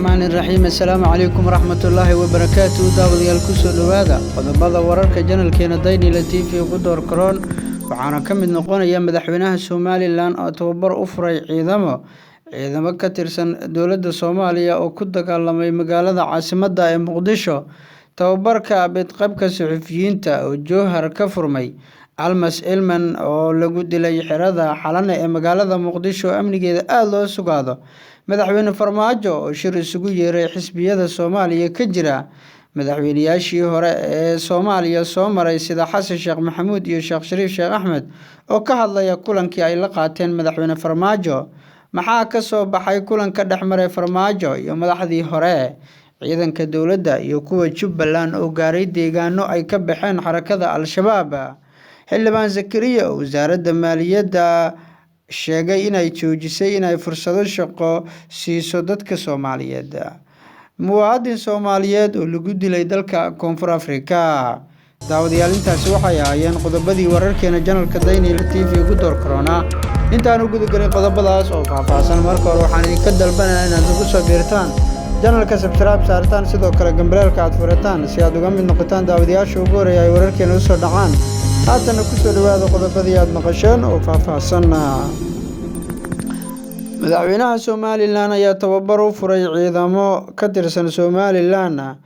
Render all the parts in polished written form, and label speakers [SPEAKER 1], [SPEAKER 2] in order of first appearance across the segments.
[SPEAKER 1] Raxmaani raxiim. Assalaamu calaykum waraxmatullaahi wabarakaatu. Daawadayaal, kusoo dhowaada qodobada wararka janalkeena Daynila TV ugu door karoon. Waxaana ka mid noqonaya madaxweynaha Somalilan oo tababar u furay ciidamo ka tirsan dowladda Soomaaliya oo ku dagaalamay magaalada caasimadda ee Muqdisho, tababarka bidqabka suxufiyiinta oo Jowhar ka furmay, Almas Elman oo lagu dilay xerada Xalane ee magaalada Muqdisho oo amnigeeda aada loo sugaado, madaxweyne Farmaajo oo shir isugu yeeray xisbiyada Soomaaliya ka jira, madaxweynayaashii hore ee Soomaaliya soo maray sida Xasan Sheekh Maxamuud iyo Sheekh Shariif Sheekh Axmed oo ka hadlaya kulankii ay la qaateen madaxweyne Farmaajo. Maxaa ka soo baxay kulanka dhexmaray Farmaajo iyo madaxdii hore? Ciidanka dowladda iyo kuwa Jubbaland oo gaaray deegaano ay ka baxeen xarakada Al-Shabaab. Xildhibaan Zakariya oo wasaaradda maaliyadda sheegay inay joojisay inay fursado shaqo siiso dadka Soomaaliyeed. Muwaadin Soomaaliyeed oo lagu dilay dalka Koonfur Afrika. Daawadayaal, intaasi waxay ahaayeen qodobadii wararkeena janalka Daynila TV ugu door karoonaa. Intaan u gudagelin qodobadaas oo faahfaahsan, marka hore waxaan idinka dalbanayaa inaad nagu soo biirtaan janalka, subscribe saartaan, sidoo kale gambaleelka aad furataan si aad uga mid noqotaan daawadayaasha ugu horeeya ay wararkeena usoo dhacaan. Haatana kusoo dhawaada qodobadii aad maqasheen oo faahfaahsan. Madaxweynaha Somalilan ayaa tababar u furay ciidamo ka tirsan Somalilan.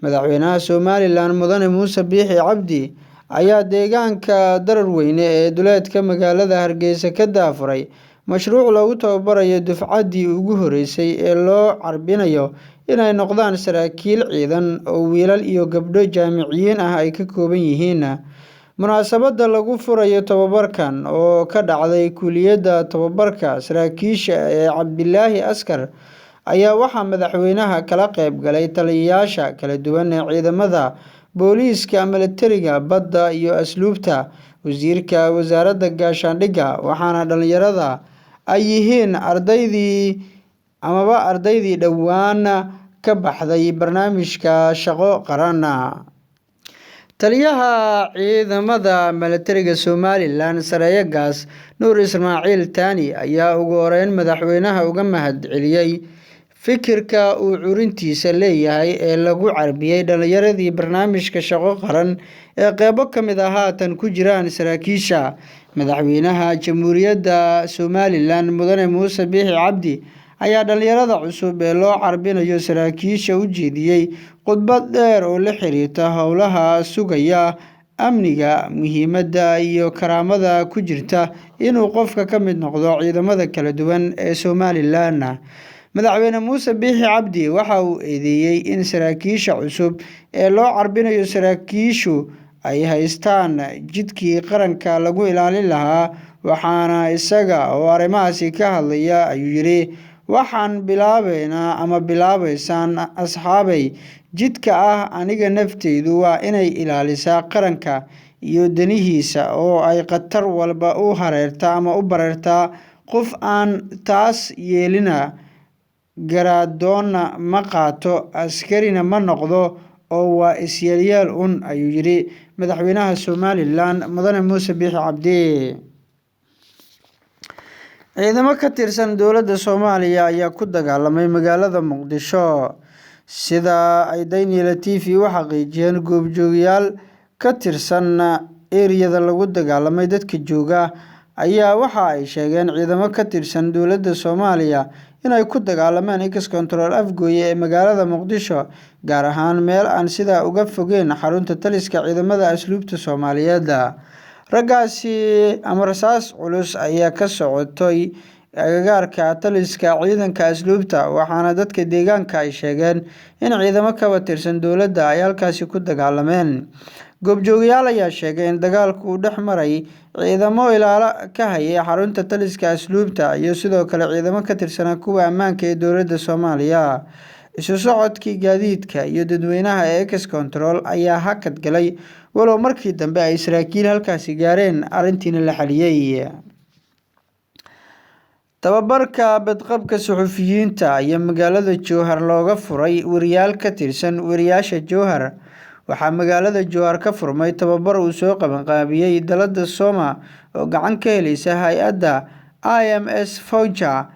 [SPEAKER 1] Madaxweynaha Somalilan, Mudane Muuse Biixi Cabdi, ayaa deegaanka Dararweyne ee duleedka magaalada Hargeysa ka daafuray mashruuc lagu tababarayo dufcaddii ugu horeysay ee loo carbinayo inay noqdaan saraakiil ciidan oo wiilal iyo gabdho jaamiciyiin ah ay ka kooban yihiin. Munaasabadda lagu furayo tababarkan oo ka dhacday kulliyadda tababarka saraakiisha ee Cabdilaahi Askar ayaa waxaa madaxweynaha kala qayb galay taliyayaasha kala duwan ee ciidamada booliiska, milatariga, badda iyo asluubta, wasiirka wasaaradda gaashaandhigga, waxaana dhalinyarada ay yihiin ardaydii amaba ardaydii dhowaan ka baxday barnaamijka shaqo qaran. Taliyaha ciidamada milatariga Somalilan, Sareeye Gaas Nuur Ismaaciil Taani, ayaa ugu horeyn madaxweynaha uga mahadceliyey fikirka uu curintiisa leeyahay ee lagu carbiyey dhalinyaradii barnaamijka shaqo qaran ee qeybo ka mid ah haatan ku jiraan saraakiisha. Madaxweynaha Jamhuuriyadda Somalilan, Mudane Muuse Biixi Cabdi, ayaa dhalinyarada cusub ee loo carbinayo saraakiisha u jeediyey khudbad dheer oo la xiriirta howlaha sugaya amniga, muhiimadda iyo karaamada ku jirta inuu qofka ka mid noqdo ciidamada kala duwan ee Somalilan. Madaxweyne Muuse Biixi Cabdi waxa uu eedeeyey in saraakiisha cusub ee loo carbinayo saraakiishu ay haystaan jidkii qaranka lagu ilaalin lahaa, waxaana isaga oo arrimahaasi ka hadlaya ayuu yidhi: "Waxaan bilaabeynaa ama bilaabeysaan, asxaabay, jidka ah aniga nafteydu waa inay ilaalisaa qaranka iyo danihiisa oo ay khatar walba u hareertaa ama u bareertaa. Qof aan taas yeelina garaadoonna ma qaato, askarina ma noqdo oo waa isyeelyeel un," ayuu yidhi madaxweynaha Somalilan, Mudane Muuse Biixi Cabdi. Ciidamo ka tirsan dowladda Soomaaliya ayaa ku dagaalamay magaalada Muqdisho. Sida ay Daynila TV u xaqiijiyeen goobjoogayaal ka tirsan ereyada lagu dagaalamay dadka jooga, ayaa waxa ay sheegeen ciidamo ka tirsan dowladda Soomaaliya inay ku dagaalameen Ex Control Afgoye ee magaalada Muqdisho, gaar ahaan meel aan sidaa uga fogeyn xarunta taliska ciidamada asluubta Soomaaliyeed. Raggaasi ama rasaas culus ayaa ka socotay agagaarka taliska ciidanka asluubta, waxaana dadka deegaanka ay sheegeen in ciidamo kaba tirsan dowladda ay halkaasi ku dagaalameen. Goobjoogayaal ayaa sheegay in dagaalku uu dhex maray ciidamo ilaalo ka hayay xarunta taliska asluubta iyo sidoo kale ciidamo ka tirsanaa kuwa ammaanka ee dowladda Soomaaliya. Isu socodkii gaadiidka iyo dadweynaha ee Ex Control ayaa hakad galay, walow markii dambe ay saraakiil halkaasi gaareen arrintiina la xaliyey. Tababarka badqabka suxufiyiinta ayaa magaalada Jowhar looga furay wariyaal ka tirsan wariyaasha Jowhar. Waxaa magaalada Jowhar ka furmay tababar uu soo qabanqaabiyey dalada Soma oo gacan ka helaysa hay-adda IMS Voucher.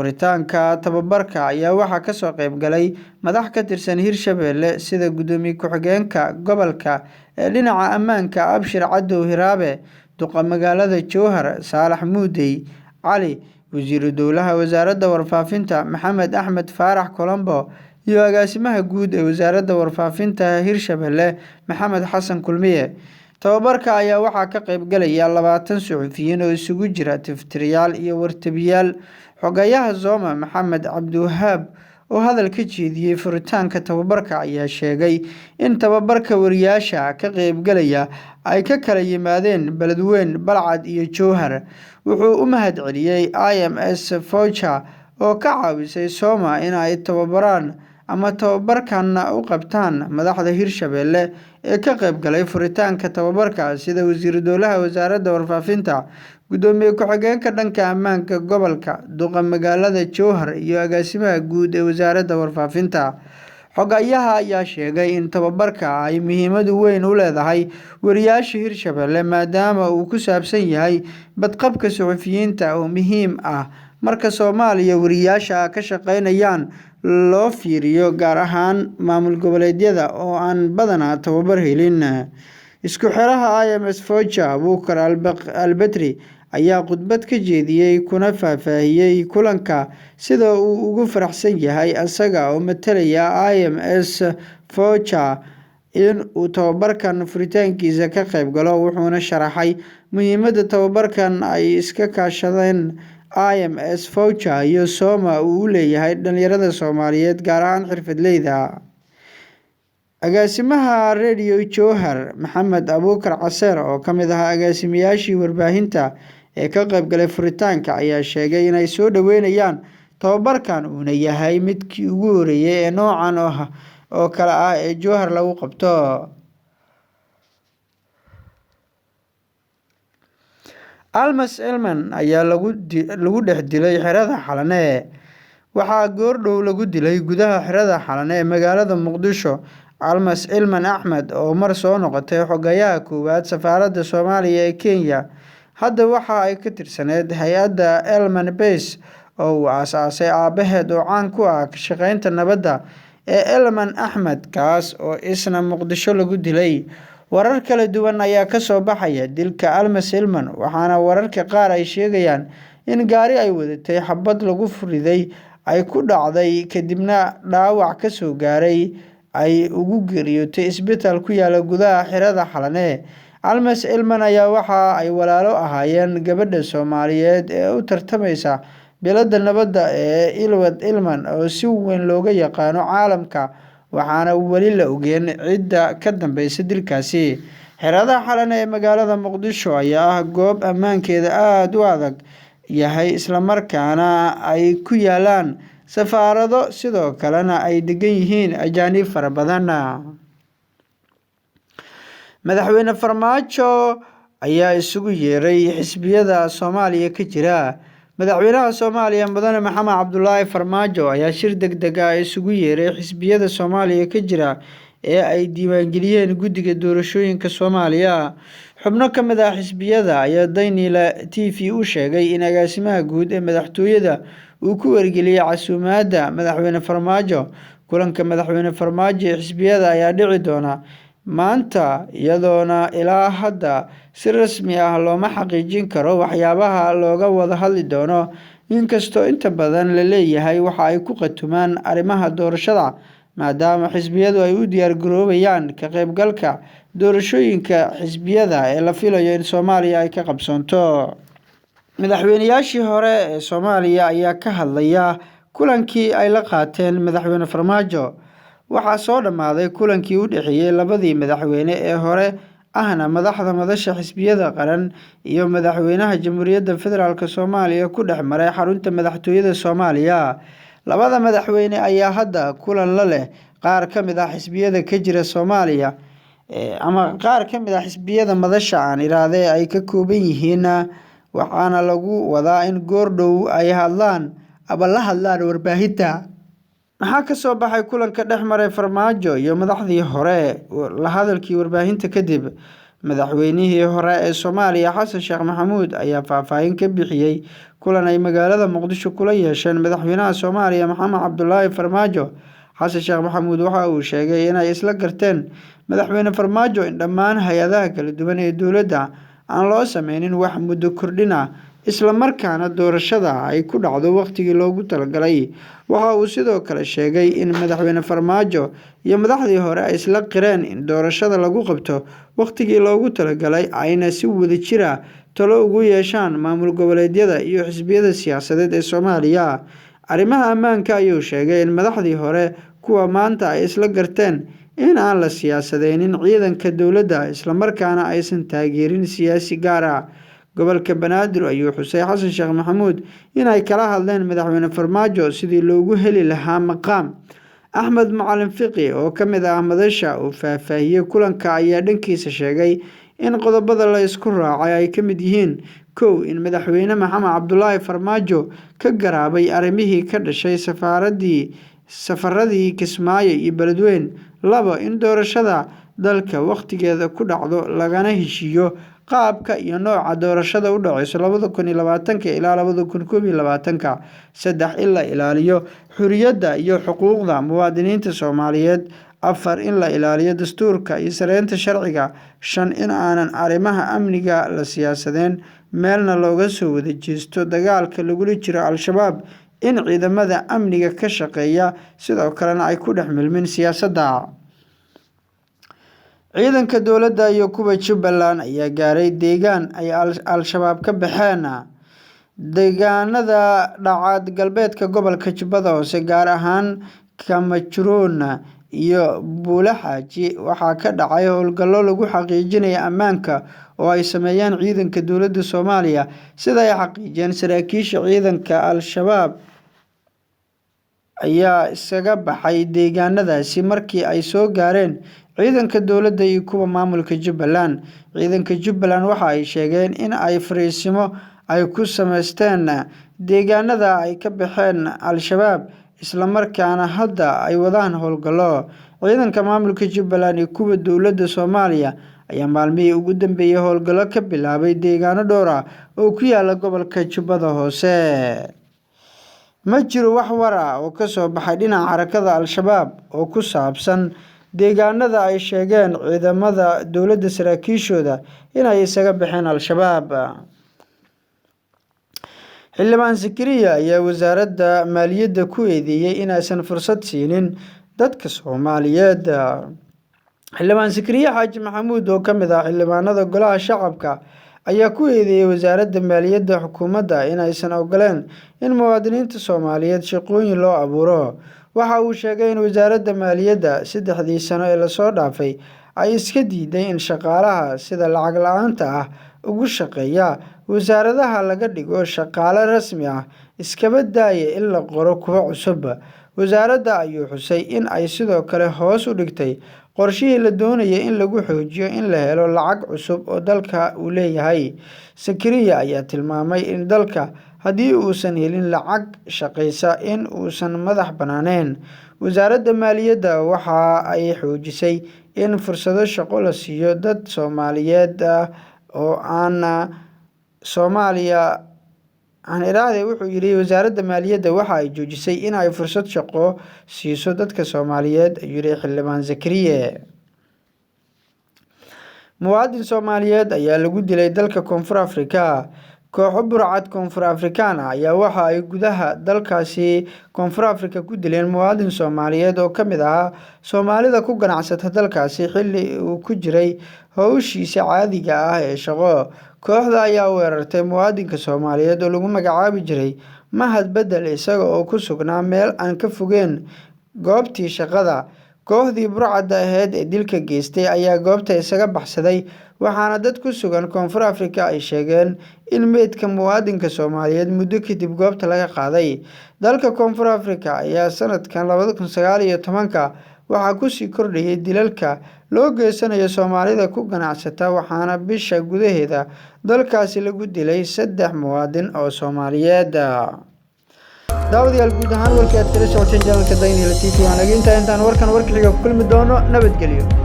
[SPEAKER 1] Furitaanka tababarka ayaa waxaa kasoo qayb galay madax ka tirsan Hirshabelle sida Gudoomiye ku-xigeenka gobolka ee dhinaca ammaanka Abshir Cadow Hiraabe, Duqa magaalada Jowhar Saalax Muudey Cali, Wasiiru Dowlaha Wasaaradda Warfaafinta Maxamed Axmed Faarax Colombo iyo Agaasimaha Guud ee Wasaaradda Warfaafinta Hirshabelle Maxamed Xasan Kulmiye. Tababarka ayaa waxaa ka qayb galaya 20 suxufiyiin oo isugu jira tiftirayaal iyo wartabiyaal. Xogayaha Zoma Maxamed Cabdiwahaab oo hadal ka jeediyay furitaanka tababarka ayaa sheegay in tababarka wariyaasha ka qaybgalaya ay ka kala yimaadeen Beledweyne, Balcad iyo Jowhar. Wuxuu u mahadceliyay IMS Foucher oo ka caawisay Soma in ay tababaraan ama tababarkan u qabtaan madaxda Hirshabelle ee ka qaybgalay furitaanka tababarka sida Wasiiru Dowlaha Wasaaradda Warfaafinta, Gudoomiye ku-xigeenka dhanka ammaanka gobolka, Duqa magaalada Jowhar iyo Agaasimaha Guud ee Wasaaradda Warfaafinta. Xogayaha ayaa sheegay in tababarka ay muhiimad weyn u leedahay wariyaasha Hirshabelle maadaama uu ku saabsan yahay badqabka suxufiyiinta oo muhiim ah marka Soomaaliya wariyaasha ka shaqeynayaan loo fiiriyo gaar ahaan maamul goboleedyada oo aan badanaa tababar helin. Isku xiraha IMS Foucher Abuukar Albetri ayaa khudbad ka jeediyay kuna faahfaahiyay kulanka sida uu ugu faraxsan yahay isaga oo matalaya IMS Foucher in uu tababarkan furitaankiisa ka qayb galo, wuxuuna sharaxay muhiimadda tababarkan ay iska kaashadeen IMS Foucher iyo Soma uu u leeyahay dhalinyarada Soomaaliyeed gaar ahaan xirfadleyda. Agaasimaha Radio Jowhar Maxamed Abuukar Caseer oo ka mid ahaa agaasimayaashii warbaahinta ee ka qaybgalay furitaanka ayaa sheegay inay soo dhaweynayaan tababarkan uuna yahay midkii ugu horeeyay ee noocan oo kale ah ee Jowhar lagu qabto. Almas Elman ayaa lagu dhex dilay xerada Xalane. Waxaa goordhow lagu dilay gudaha xerada Xalane ee magaalada Muqdisho. Almas Elman Axmed oo mar soo noqotay xogayaha koowaad safaaradda Soomaaliya ee Kenya, hadda waxa ay ka tirsaneyd hay'adda Elman Base oo uu aasaasay aabaheed oo caan ku ah ka shaqeynta nabadda ee Elman Axmed, kaas oo isna Muqdisho lagu dilay. Warar kala duwan ayaa ka soo baxaya dilka Almas Elman, waxaana wararka qaar ay sheegayaan in gaari ay wadatay xabad lagu riday ay ku dhacday kadibna dhaawac ka soo gaaray ay ugu geeriyootay isbitaal ku yaala gudaha xerada Xalane. Almas Elman ayaa waxa ay walaalo ahaayeen gabadha Soomaaliyeed ee u tartamaysa biladda nabadda ee Ilwad Elman oo si weyn looga yaqaano caalamka, waxaana weli la ogeyn cidda ka dambeysa dilkaasi. Xerada Xalane ee magaalada Muqdisho ayaa ah goob ammaankeeda aad u adag yahay isla markaana ay ku yaalaan safaarado sidoo kalena ay degan yihiin ajaanib fara badan. Madaxweyne Farmaajo ayaa isugu yeeray xisbiyada Soomaaliya ka jira. Madaxweynaha Soomaaliya Mudane Maxamed Cabdulaahi Farmaajo ayaa shir degdeg ah isugu yeeray xisbiyada Soomaaliya ka jira ee ay diiwaangeliyeen Guddiga Doorashooyinka Soomaaliya. Xubno ka mid ah xisbiyada ayaa Daynila TV u sheegay in agaasimaha guud ee madaxtooyada uu ku wargeliyay casuumaadda Madaxweyne Farmaajo. Kulanka Madaxweyne Farmaajo ee xisbiyada ayaa dhici doona maanta, iyadoona ilaa hadda si rasmi ah looma xaqiijin karo waxyaabaha looga wada hadli doono, inkastoo inta badan la leeyahay waxa ay ku khatumaan arrimaha doorashada maadaama xisbiyadu ay u diyaar garoobayaan ka qaybgalka doorashooyinka xisbiyada ee la filayo in Soomaaliya ay ka qabsoonto. Madaxweynayaashii hore ee Soomaaliya ayaa ka hadlaya kulankii ay la qaateen Madaxweyne Farmaajo. Waxaa soo dhammaaday kulankii u dhexeeyay labadii madaxweyne ee hore ahna madaxda madasha xisbiyada qaran iyo madaxweynaha Jamhuuriyadda Federaalk Soomaaliya ku dhex maray xarunta madaxtooyada Soomaaliya. Labada madaxweyne ayaa hadda kulan la leh qaar ka mid ah xisbiyada ka jira Soomaaliya ama qaar ka mid ah xisbiyada madasha aan iraade ay ka kooban yihiin, waxaana lagu wadaa in goordhow ay hadlaan ama la hadlaan warbaahinta. Maxaa ka soo baxay kulanka dhex maray Farmaajo iyo madaxdii hore? La hadalkii warbaahinta kadib, madaxweynihii hore ee Soomaaliya Xasan Sheekh Maxamuud ayaa faahfaahin ka bixiyay Kulan ay magaalada Muqdisho kula yeesheen madaxweynaha Soomaaliya Maxamed Cabdulaahi Farmaajo, Xasan Sheekh Maxamuud waxa uu sheegay in ay isla garteen madaxweyne Farmaajo in dhammaan hay'adaha kala duwan ee dowladda aan loo sameynin wax muddo kordhin ah, isla markaana doorashada ay ku dhacdo waqtigii loogu talagalay. Waxa uu sidoo kale sheegay in madaxweyne Farmaajo iyo madaxdii hore ay isla qireen in doorashada lagu qabto waqtigii loogu talagalay, ayna si wadajir ah talo ugu yeeshaan maamul goboleedyada iyo xisbiyada siyaasadeed ee Soomaaliya. Arrimaha ammaanka ayuu sheegay in madaxdii hore kuwa maanta ay isla garteen in aan la siyaasadeynin ciidanka dowladda, isla markaana aysan taageerin siyaasi gaar ah. Gobolka Banaadir ayuu xusay Xasan Sheekh Maxamuud in ay kala hadleen madaxweyne Farmaajo sidii loogu heli lahaa maqaam. Axmed Macalin Fiqi oo ka mid ah madasha uu faahfaahiyey kulanka ayaa dhankiisa sheegay in qodobada la isku raacay ay ka mid yihiin: kow, in madaxweyne Maxamed Cabdulaahi Farmaajo ka garaabay arrimihii ka dhashay safaradii Kismaayo iyo Beledweyne; labo, in doorashada dalka waqtigeeda ku dhacdo lagana heshiiyo qaabka iyo nooca doorashada u dhaceyso 2020 ilaa 2021; saddex, in la ilaaliyo xurriyadda iyo xuquuqda muwaadiniinta Soomaaliyeed; afar, in la ilaaliyo dastuurka iyo sareynta sharciga; shan, in aanan arrimaha amniga la siyaasadeyn, meelna looga soo wada jeesto dagaalka lagula jiro Al-Shabaab, in ciidamada amniga ka shaqeeya sidoo kalena ay ku dhex milmin siyaasadda. Ciidanka dowladda iyo kuwa Jubbaland ayaa gaaray deegaan ay Al-Shabaab ka baxeen. Deegaanada dhaca galbeedka gobolka Jubbada Hoose, gaar ahaan Kamachuroon iyo Buulaxaaji, waxaa ka dhacay howlgallo lagu xaqiijinayo ammaanka oo ay sameeyeen ciidanka dowladda Soomaaliya. Sida ay xaqiijiyeen saraakiisha ciidanka, Al-Shabaab ayaa isaga baxay deegaanadaasi markii ay soo gaareen ciidanka dowladda iyo kuwa maamulka Jubbaland. Ciidanka Jubbaland waxa ay sheegeen in ay fariisimo ay ku sameysteen deegaanada ay ka baxeen Al-Shabaab, isla markaana hadda ay wadaan howlgallo. Ciidanka maamulka Jubbaland iyo kuwa dowladda Soomaaliya ayaa maalmihii ugu dambeeyay howlgallo ka bilaabay deegaano dhowr ah oo ku yaala gobolka Jubbada Hoose. Ma jiro wax war ah oo ka soo baxay dhinaca xarakada Al-Shabaab oo ku saabsan deegaanada ay sheegeen ciidamada dowladda saraakiishooda in ay isaga baxeen Al-Shabaab. Xildhibaan Zakariya ayaa wasaaradda maaliyadda ku eedeeyay in aysan fursad siinin dadka Soomaaliyeed. Xildhibaan Zakariya Xaaji Maxamuud oo ka mid ah xildhibaanada Golaha Shacabka ayaa ku eedeeyay wasaaradda maaliyadda xukuumadda in aysan ogoleen in muwaadiniinta Soomaaliyeed shaqooyin loo abuuro. Waxa uu sheegay in wasaaradda maaliyadda 3dii sano ee lasoo dhaafay ay iska diiday in shaqaalaha sida lacag la'aanta ah ugu shaqeeya wasaaradaha laga dhigo shaqaale rasmi ah, iskaba daaya in la qoro kuwo cusub. Wasaaradda ayuu xusay in ay sidoo kale hoos u dhigtay qorshihii la doonayay in lagu xoojiyo in la helo lacag cusub oo dalka uu leeyahay. Zakariya ayaa tilmaamay in dalka haddii uusan helin lacag shaqeysa in uusan madax bannaaneen. Wasaaradda maaliyadda waxa ay xoojisay in fursado shaqo la siiyo dad Soomaaliyeed ah oo aan Soomaaliya aan iraahday. Wuxuu yidhi wasaaradda maaliyadda waxa ay joojisay in ay fursad shaqo siiso dadka Soomaaliyeed, ayuu yidhi Xildhibaan Zakariye. Muwaadin Soomaaliyeed ayaa lagu dilay dalka Koonfur Afrika. Kooxo burcad Koonfur Afrikaan ah ayaa waxa ay gudaha dalkaasi Koonfur Afrika ku dileen muwaadin Soomaaliyeed oo ka mid ahaa Soomaalida ku ganacsata dalkaasi xilli uu ku jiray howshiisa caadiga ah ee shaqo. Kooxda ayaa weerartay muwaadinka Soomaaliyeed oo lagu magacaabi jiray Mahad Bedel, isaga oo ku sugnaa meel aan ka fogeyn goobtii shaqada. Kooxdii burcadda ahayd ee dilka geystay ayaa goobta isaga baxsaday, waxaana dad ku sugan Koonfur Afrika ay sheegeen in meydka muwaadinka Soomaaliyeed muddo kadib goobta laga qaaday. Dalka Koonfur Afrika ayaa sanadkan 2019 waxaa kusii kordhayay dilalka loo geysanayo Soomaalida ku ganacsata, waxaana bisha gudaheeda dalkaasi lagu dilay 3 muwaadin oo Soomaaliyeed. Daawadayaal, guud ahaan warkii aad kala socoteen channelka Daynila TV aan naga intaan warkan warka xiga ku kulmi doono. Nabadgelyo.